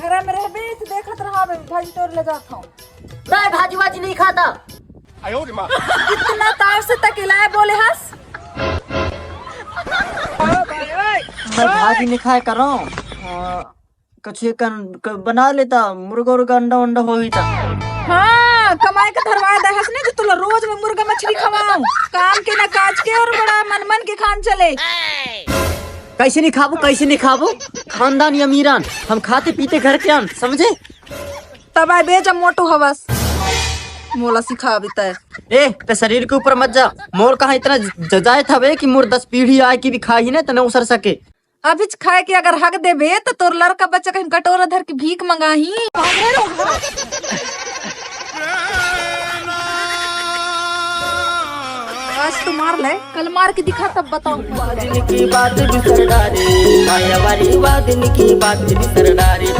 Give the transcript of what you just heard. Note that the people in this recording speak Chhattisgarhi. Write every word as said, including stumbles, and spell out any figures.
घर में रहबे त देखत रहा, भाजी तोर ले जात हूँ। मैं भाजी वाजी नहीं खाता। इतना ताव से तकेलाए बोले हस। मैं भाजी नहीं खाए करो। हाँ, कछु कन क- बना लेता, मुर्गा उर्गा, अंडा उंडा होही त। हाँ, कमाए के धरवा दे हस ने, जो तुला रोज में मुर्गा मछली खवाऊं। काम के ना काज के और बड़ा मन मन के खान चले। कैसे नहीं खाबो, कैसे नहीं खाबो? खानदानी अमीरान, हम खाते पीते घर के आन, समझे? तब आए बे जब मोटू हवस, मोला सिखाबे तय। ए, ते शरीर के ऊपर मत जा। मोर कहाँ इतना ज- जजायत हवे कि मोर दस पीढ़ी आए की भी खाही ने तने उसर सके। अभिच खाए के अगर हक देबे त तोर लड़का बच्चा कहीं कटोरा धर के भीख मंगाही। आज तो मार ले, कल मार के दिखा तब बताऊं। दिन की बात बिसर डारे, मायावारी वा दिन की बात बिसर डारे।